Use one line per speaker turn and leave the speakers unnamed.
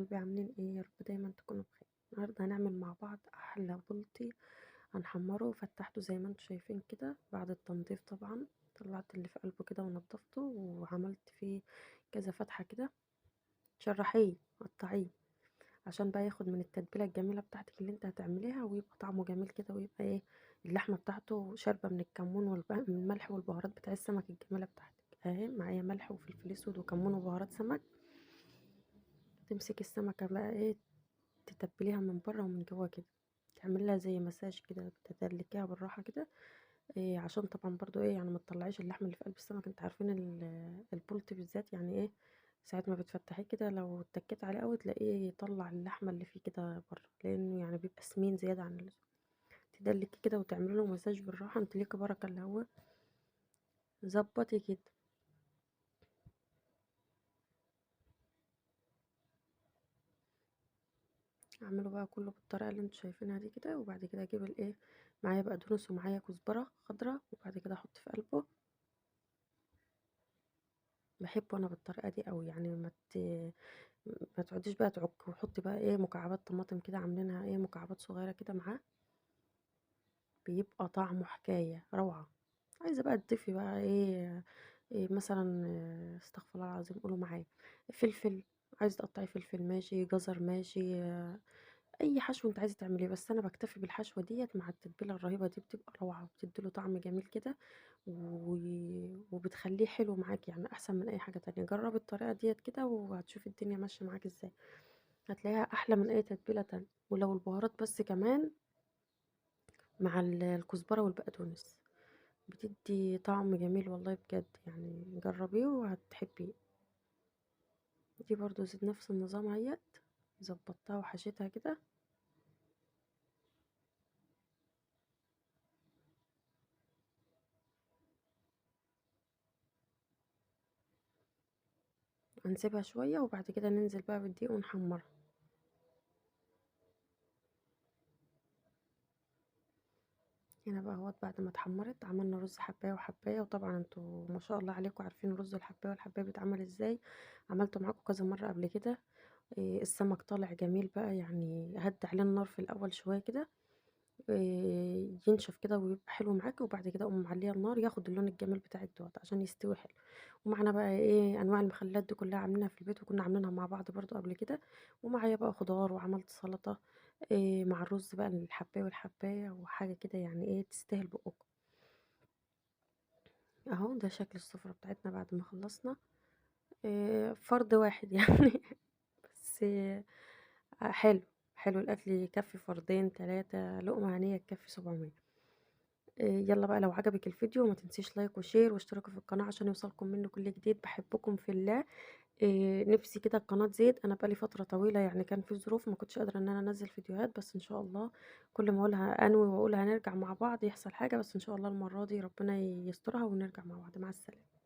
قلبي، عاملين ايه؟ يا رب دايما تكونوا بخير. النهارده هنعمل مع بعض احلى بلطي هنحمره. فتحته زي ما انتم شايفين كده بعد التنظيف، طبعا طلعت اللي في قلبه كده ونضفته وعملت فيه كذا فتحه كده. شرحيه قطعية عشان بقى ياخد من التتبيله الجميلة بتاعتك اللي انت هتعمليها، ويبقى طعمه جميل كده، ويبقى ايه اللحمة بتاعته شاربه من الكمون والملح والبهارات بتاع السمك الجميلة بتاعتك. اهي معايا ملح وفلفل اسود وكمون وبهارات سمك. تمسكي السمكة بقى ايه تتبليها من بره ومن جوه كده، تعمل لها زي مساج كده، تدلكيها بالراحة كده إيه، عشان طبعا برضو ايه يعني ما تطلعيش اللحمة اللي في قلب السمك. انت عارفين البلطي بالذات يعني ايه، ساعة ما بتفتحيه كده لو اتكيت عليه قوي تلاقيه يطلع اللحمة اللي فيه كده بره، لانه يعني بيبقى سمين زيادة عن اللزوم. تدلكي كده وتعملي له مساج بالراحة، انت ليكي بركة اللي هو ظبطي كده. اعمله بقى كله بالطريقة اللي انتوا شايفينها دي كده. وبعد كده اجيب الايه معايا بقدونس ومعايا كزبره خضراء، وبعد كده احط في قلبه. بحبه انا بالطريقة دي قوي، يعني ما تقعديش بقى تعك. وحطي بقى ايه مكعبات طماطم كده، عاملينها ايه مكعبات صغيرة كده معاه، بيبقى طعمه حكاية روعه. عايزه بقى تضيفي بقى ايه مثلا، استغفر الله العظيم قولوا معايا، فلفل، عايزه تقطعي فلفل ماشي، جزر ماشي، اي حشو انت عايزه تعمليه. بس انا بكتفي بالحشوه ديت مع التتبيله الرهيبة دي، بتبقى روعه وبتديله طعم جميل كده وبتخليه حلو معاك، يعني احسن من اي حاجة تانية. جربي الطريقة ديت كده وهتشوفي الدنيا ماشية معاك ازاي، هتلاقيها احلى من اي تتبيله تانية. ولو البهارات بس كمان مع الكزبره والبقدونس بتدي طعم جميل والله بجد، يعني جربيه وهتحبيه. دي برضو زيت نفس النظام اهيت، ظبطتها وحشيتها كده. هنسيبها شوية وبعد كده ننزل بقى بالدقيق ونحمرها. هنا بقى اهوت بعد ما اتحمرت عملنا رز حبايه وحبايه. وطبعا انتوا ما شاء الله عليكم عارفين رز الحبايه والحبايه بيتعمل ازاي، عملته معاكم كذا مرة قبل كده. إيه السمك طالع جميل بقى، يعني هدي عليه النار في الاول شوية كده إيه ينشف كده ويبقى حلو معاكي، وبعد كده اقوم معليه النار ياخد اللون الجميل بتاعك دوت عشان يستوي حلو. ومعنا بقى ايه انواع المخللات دي كلها عاملينها في البيت، وكنا عاملينها مع بعض برضو قبل كده. ومعايا بقى خضار وعملت سلطة إيه مع الرز بقى الحبايه والحبايه، وحاجه كده يعني ايه تستاهل بقكم. اهو ده شكل السفرة بتاعتنا بعد ما خلصنا. إيه فرد واحد يعني بس إيه حلو حلو الاكل، يكفي فردين ثلاثة، لقمة هنيه تكفي 700. يلا بقى لو عجبك الفيديو ما تنسيش like و share واشتركوا في القناة عشان يوصلكم منه كل جديد. بحبكم في الله. نفسي كده القناة تزيد، انا بقالي فترة طويلة يعني كان في ظروف ما كنتش قادرة ان انا انزل فيديوهات، بس ان شاء الله كل ما اقولها انوي واقول هنرجع مع بعض يحصل حاجة، بس ان شاء الله المرة دي ربنا يسترها ونرجع مع بعض. مع السلامة.